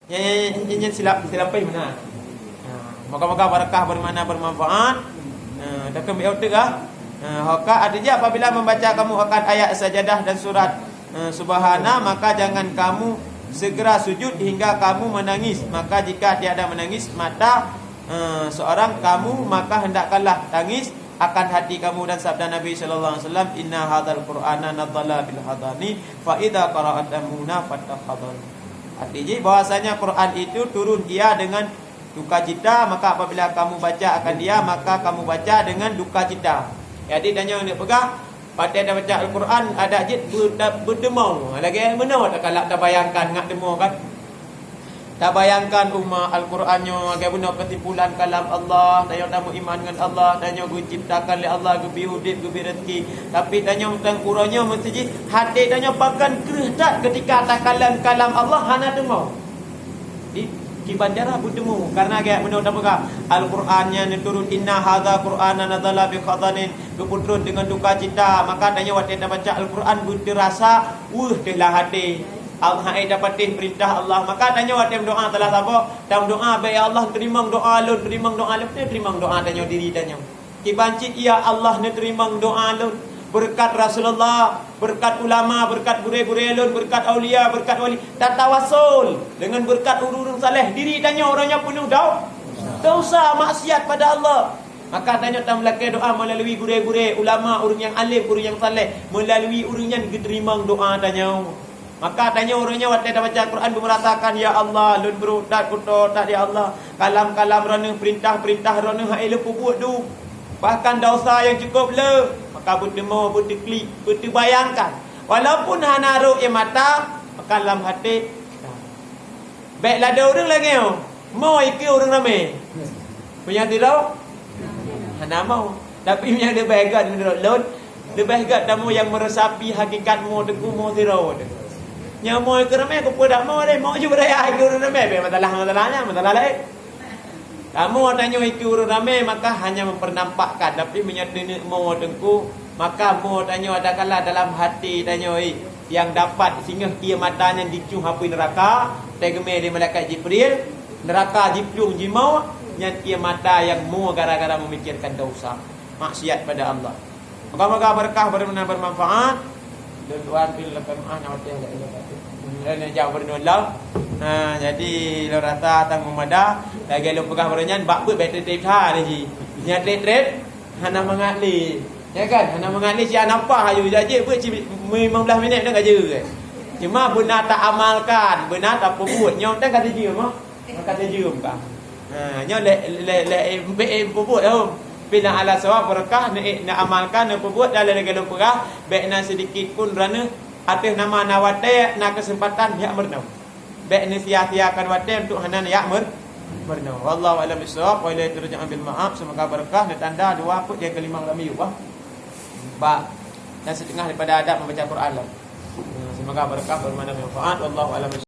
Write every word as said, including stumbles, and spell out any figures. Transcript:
Nyan, nyan, nyan, nyan silap, silap pai mana? Ha, moga-moga barakah, bermakna, bermanfaat. Ha, dah kami utak ah. Ha, haka ada je apabila membaca kamu akan ayat sajadah dan surat, ha, Subhana, maka jangan kamu segera sujud hingga kamu menangis. Maka jika tiada menangis mata, ha, seorang kamu, maka hendakkanlah tangis akan hati kamu dan sabda Nabi sallallahu alaihi wasallam, "Inna hadzal Qur'ana nazala bil hadani, fa idza qara'tamuna fattakhadhani." Arti jih bahwasanya Quran itu turun ia dengan duka cita, maka apabila kamu baca akan dia, maka kamu baca dengan duka cita. Jadi tanyoe ni peugah, patéh tabaca Al-Quran adak jeuet beu-, ta-, beudeungoe. Lagèe meunoe takalak tabayangkan ngat deungoe kan. Tabayangkan umat Al-Quran nyoe lagèe bunoe keusimpulan kalam Allah, tanyoe tameuiman ngon Allah, tanyoe geuciptakan lé Allah, geubri udép, geubri rezeki. Tapi tanyoe teuh uroe nyoe meusti jih até tanyoe pakon kreueh that keutika takalon kalam Allah hana teuma. Di, kiban cara beuteumé, karena gaya bunoe tapeugah, Al-Quran nyan neuturun, "Inna hadza Qur'ana nazala bi hazanin," geupeutrön deungon duka cita, maka tanyoe watèe tabaca Al-Quran beuteurasa weueh teuh lam até. Allah hai tapatéh peurintah Allah. Maka tanyoe watèe meudoa salah saboh, tameudoa, "Bèk ya Allah, teurimong doa lôn, teurimong doa lôn." Teurimong doa tanyoe diri tanyoe. Kiban cit, "Ya Allah, neuteurimong doa lôn. Beureukat Rasulullah, beureukat ulama, beureukat gurèe-gurèe lôn, beureukat aulia, beureukat wali, tatawassul deungon beureukat ureueng-ureueng saleh." Diri tanyoe uroe nyoe peunoh dau-, dosa, maksiat pada Allah. Maka tanyoe tameulakèe doa meulalu gurèe-gurèe, ulama, ureueng nyang além, ureueng nyang saleh. Meulalu ureueng nyan geuteurimong doa tanyoe. Maka tanyoe uroe nyoe watèe tabaca Al-Quran beumerasakan, "Ya Allah, lôn brôk that, kuto that, ya Allah. Kalam-kalam Droeneuh, peurintah-peurintah Droeneuh hai lôn peubuet dum. Bahkan dosa nyang cukup le." Maka beuteumé, beuteuklik, beuteubayangkan. Walaupun hana rhot ie mata, maka lam até, bèk lagèe ureueng lagèe nyoe. Mo ikeue ureueng ramè. Meunyoe sidroe hana mo. Tapi meunyoe leubeh gèt meunurot lôn, leubeh gèt tamu nyang meuresapi hakikat mo teungku mo sidroe. Nyoe mo ikeue ramè, keupeue dak mo lé, mo ju beuraya ikeue ureueng ramè, bèk masalah-masalah nyan, masalah laén. Tamu tanyoe ikeue ureueng ramè, maka hanya mempernampakkan, tapi meunyoe teuneuk mo teungku, maka mo tanyoe adakala dalam até tanyoe, nyang dapat singoh ie mata nyan jicueng apui neuraka, teugeumè lé malaikat Jibril, neuraka jiplueng jimawök, nyan ie mata nyang mo gara-gara memikirkan dosa, maksiat pada Allah. Moga-moga berkah, bermakna, bermanfaat. Lôn tuan pih lakon ah nyang watèe lagèe nyoe. Lôn jak beureunung lom. Ha, jadi lôn rasa tan meumada, lagèe lôn peugah baroe nyan, bak beuet bèk trép-trép that lé jih. Nyan trép-trép, hana mangat lé. Ya kan? Hana mangat lé, siat napa hayu jak jeuet beuet cit limong blah minèt dah ka jeuet. Cuma beuna taamalkan, beuna tapeubuet. Nyoe tan ka sijeuem ah. Maka sijeuem ka. Ha, nyoe lé, lé, lé, eh, bèk, eh, peubuet, oh. Pih na ala sawab, beureukat, na, eh, na amalkan, na peubuet, dan lagèe lôn peugah, bèk na sidikit pun Droeneuh ateueh nama na watèe, na keuseumpatan jak meurunoe. Bèk neusia-siakan watèe untuk hana jak meur-, meurunoe. Wallahu a'lam bissawab, wa ilaihi turja'un bil ma'ab. Semoga berkah, neutanda dua peuet nyang keulimong lam miyueb, bah. Bak, dan setengah daripada adab membaca Quran lah. Semoga berkah, bermakna, manfaat. Wallahu a'lam bissawab.